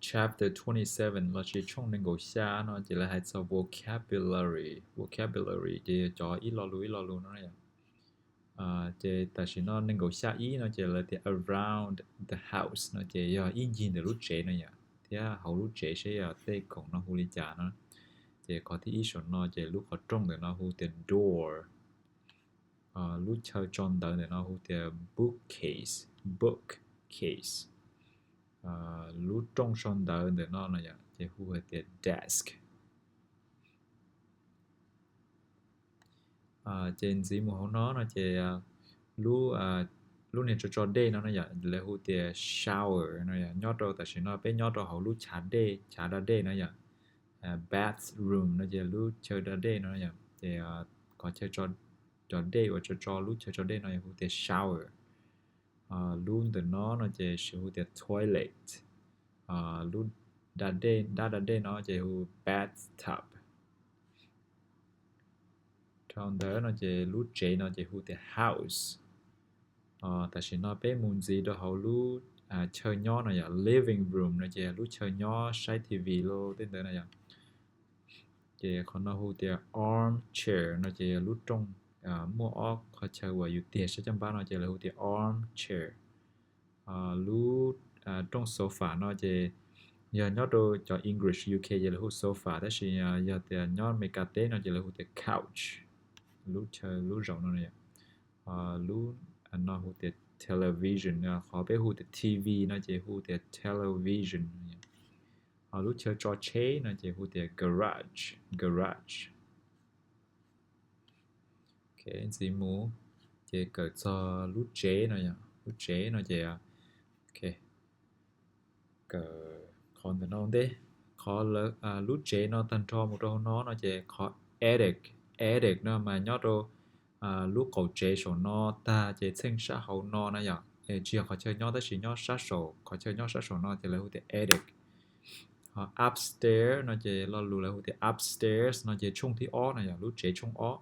chapter twenty seven los sis tshooj nees nkaum xya no ces lawv hais txog vocabulary. Vocabulary ces yog cov ib lo lus ib lo lus no yom. Ces tam sim no nees nkaum xya ib no ces lawv tias around the house no ces yog ib ncig ntawm lub tsev no yom, thiab hauv lub tsev seb yog tej khoom no hu li cas no. Ces qhov thib ib saum no ces lub qhov rooj ntawm no hu tias door. Lub chaw tso ntawv ntawm no hu tias bookcase, bookcase. Lub rooj sau ntawv ntawm no no yom ces hu hais tias desk. Ces ntxiv mus hauv no no ces lub niag tso tso dej no no yom lawv hu tias shower no yom. Nyob rau tam sim no peb nyob rau hauv lub chav dej, chav da dej no yom. Bathroom no ces lub chaw da dej no yom. Ces qhov chaw tso dej uas tso tso lub chaw tso dej no yog hu tias shower. Lub ntawm no no ces hu tias toilet. Lub da dej, dab da dej no ces hu bathtub. Dhau ntawd no ces lub tsev no ces hu tias house. Tam sim no peb mus ntxiv rau hauv lub chaw nyob no yom, living room no ces lub chaw nyob saib T V los tej ntawd no yom. Ces qhov no hu tias arm chair no ces yog lub rooj, muaj ob qhov chaw uas yus tiag saib caj npab no ces lawv hu tias arm chair. Lub rooj sofa no ces yog nyob rau cov English U K ces lawv hu sofa, tab sis yog tias nyob Amelikas teb no ces lawv hu tias couch. Lub chaw lub zaum no, lub no hu tias television, qhov peb hu tias T V no ces hu tias television. Lub chaw tso tsheb no ces hu tias garage, garage. Ntxiv mus ces kawm txog lub tsev no, lub tsev no ces, qhov ntawm no ntej, qhov lub tsev no tag nrho mus rau hauv no no ces qhov attic, attic no mas nyob rau lub qaum tsev saum no tag ces txheej sab hauv no na yom. Tsis yog qhov chaw nyob tab sis nyob sab saum, qhov chaw nyob sab saum no ces lawv hu tias attic. Ho upstairs no ces lo lus lawv hu tias upstairs no ces tshooj thib ob no yom, lub tsev tshooj ob.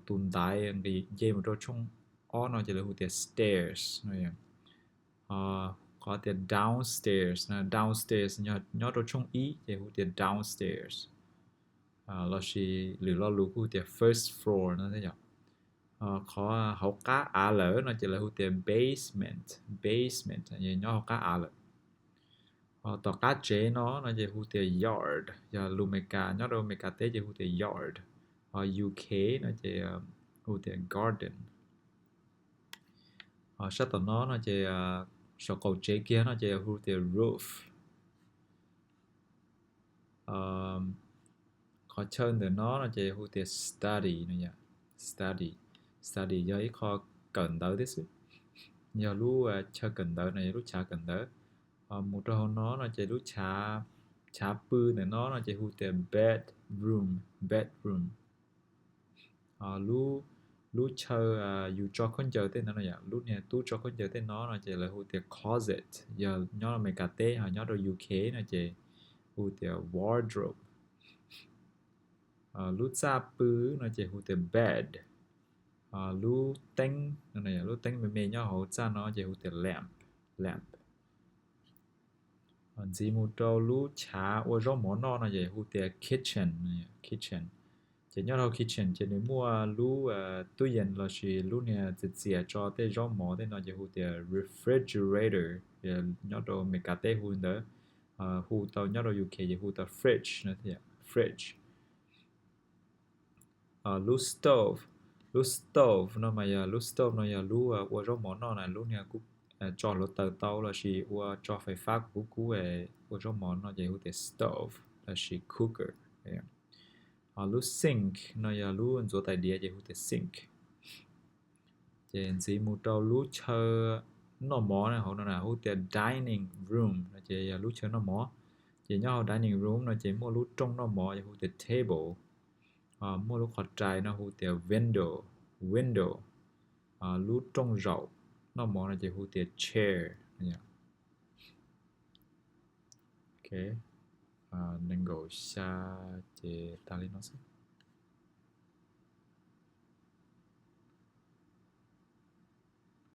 Tus ntaiv nqis nce mus rau tshooj ob no ces lawv hu tias stairs no. Qhov tias downstairs, downstairs nyob rau tshooj ib ces hu tias downstairs. Lossis lwm lo lus kuj hu tias first floor no thiab yom. Qhov hauv qab av lawm no ces lawv hu tias basement, basement nyob hauv qab av lawm. Tom qab tsev no no ces hu tias yard, yog lus Amelikas, nyob rau Amelikas teb ces hu tias yard. Ho U K no ces hu tias garden. Ho sab tom no no ces saum qaum tsev kiag no ces hu tias roof. Qhov chaw ntawm no no ces hu tias study no yom. Study, study yog ib qho kawm ntawv thiab xwb. Yog lub chaw kawm ntawv no, yog lub chav kawm ntawv. Mus rau hauv no no ces lub chav, chav pw ntawm no no ces hu tias bedroom, bedroom. Lub chaw yus tso khaub ncaws tej no no yom, lub niag tub tso khaub ncaws tej no no ces lawv hu tias closet, yog nyob Amelikas teb. Ho nyob rau U K no ces hu tias wardrobe. Lub txaj pw no ces hu tias bed. Lub teeb, lub teeb me me nyob hauv txaj no ces hu tias lamp, lamp. Ntxiv mus rau lub chav ua zaub mov noj no ces hu tias kitchen, kitchen. Ces nyob rau kitchen ces nws muaj lub tub yees lossis lub niag txias txias tso tej zaub mov tej no ces hu tias refrigerator. Nyob rau Amelikas teb hu ntawd, hu tau nyob rau U K ces hu tau fridge no, fridge. Lub stove, lub stove no mas yog lub stove no yog lub ua zaub mov noj na, lub niag kuj tso hluav taws tau lossis ua tso fais fab kuv kub ua zaub mov no ces hu tias stove lossis cooker. Lub sink no yog lub ntxuav tais diav ces hu tias sink. Ces ntxiv mus rau lub chaw noj mov hauv no na hu tias dining room no ces yog lub chaw noj mov. Ces nyob hauv dining room no ces muaj lub rooj noj mov ces hu tias table. Muaj lub qhov rais no hu tias window, window. Lub rooj zaum noj mov no ces hu tias chair. Nees nkaum xya ces tas li no xwb.